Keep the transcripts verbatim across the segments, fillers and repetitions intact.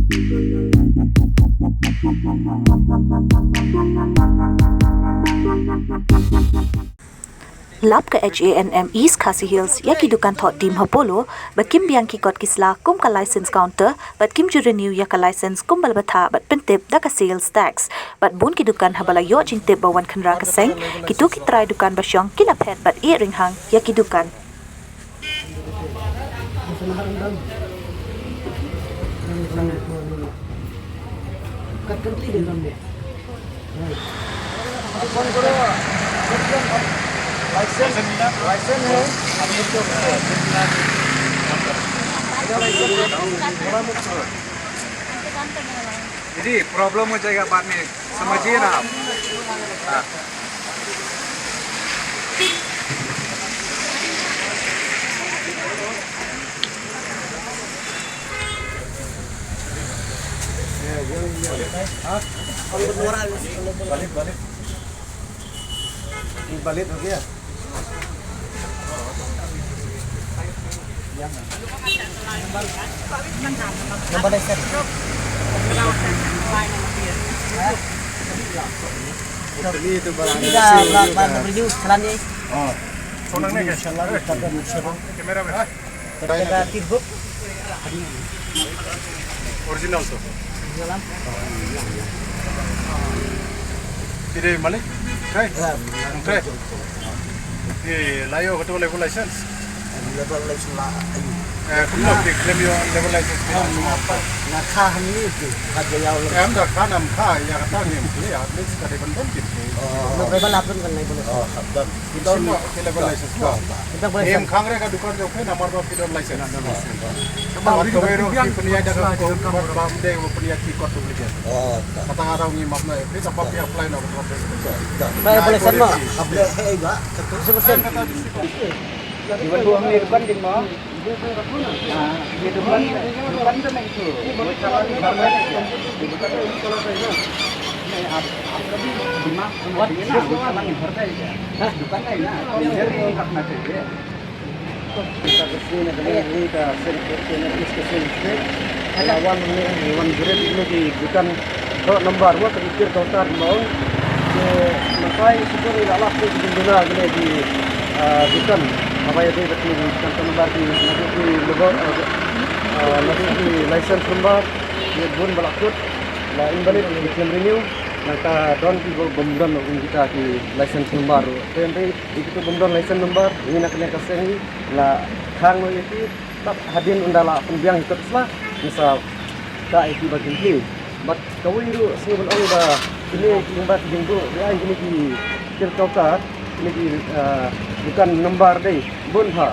Lap ka H A N M East Khasi Hills ïa ki dukan thoh dim ha Polo ba kim biang ki kot ki sla kum ka license counter bad kim ju renew ïa ka license kumba la bthah bad pyntip da ka sales tax. Bad bun ki dukan haba la ïoh jingtip ba wan khynra ka seng, kito ki trai dukan ba shong ki la phet bad ïeh ring hang ïa ki dukan. जी, प्रॉब्लम हो जाएगा बाद में, समझिए ना आप। हाँ। ये, ये, ये। हाँ? बलित, बलित। ये बलित हो गया। Number license. Ini dah, dah, dah renew, challan ni. Oh. Insyaallah, kita akan mencoba. Kita, kita timbuk. Original to. Original. Kire malik? Kai? Kai? Ye, la ïoh kato level license? Level license la. Eh, kumno ki claim ïoh level license? Em, na kha hangne ki, kha jaya. Em, da kha nam kha, ïa kata ngim clear, at least ka dei ban don ki. Oh. Level license kan level. Oh, hap don. Ki don ki level license. Em, khang re ka dukan jong phi namar ba phi don license. Kawei ruh ki pynïaid da ka kot ba ym dei ba pynïaid ki kot duplicate. Oh, ta. Kata nga ruh ngi map na phi, kaba phi apply na kot. Ta. Ba apply san ma? Apply hai ba. Kata. Iwan tu hamni dukan din ma. Ah, ye dukan, dukan tu nahi tu. Dukan tu nahi tu. Dukan tu nahi tu. Nahi, ap, ap, dukan nahi tu. Dukan nahi na. Dukan nahi na. Kita ke sini, kita ke sini, kita ke sini. Lawan ni, wan jerit ini di dukan. Kawei number mo, ka dei Kir Kautar mo. Te makai sukun ïa la lap ki duna kane ki, ah, dukan. Haba ïadei bad ki dukan number ki, naduh ki number, ah, ah, naduh ki license number, ki bun ba la kut, la invalid, ki claim renew, nangta don ki ba bym don ïa kita ki license number. Te hynrei ïa kito bym don license number, ngi na kane ka seng ngi la khang noh ïa ki, Tap hadien ynda la pynbiang ïa ki kot sla, ngi sa kah ïa ki ba kin plie. Bad kawei ruh sngew ban ong ba kine ki lyngba ki jingbuh, ïa kine ki Kir Kautar, kine ki, ah, dukan number dei bun bha.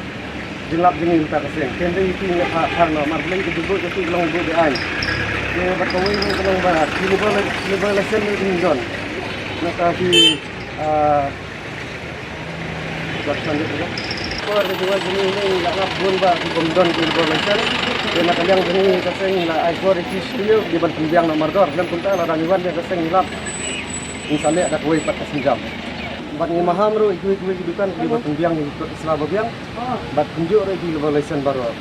Jingïalap jong ngi mynta ka seng. Te hynrei ki ngi phah phah noh, namar balei ki jingbuh jong ki long buh be-aiñ. Te bad kawei ruh ka long ba ki level, level license ruh kim don. Nangta ki, ah, Por ka jingwan jong ngi la lap bun ba ki bym don ki bor license. Te na ka liang jong ngi ka seng la ai por ïa ki studio ki ban pynbiang na mardor. Lem kumta lada ngi wan ïa ka seng ngi lap, ngi sa leh da kawei pat ka sienjam. Bad ngi maham ruh ïa kiwei kiwei ki dukan ki ban pynbiang ïa ki kot sla ba biang. Bad pynjuh ruh ïa ki bor license baroh.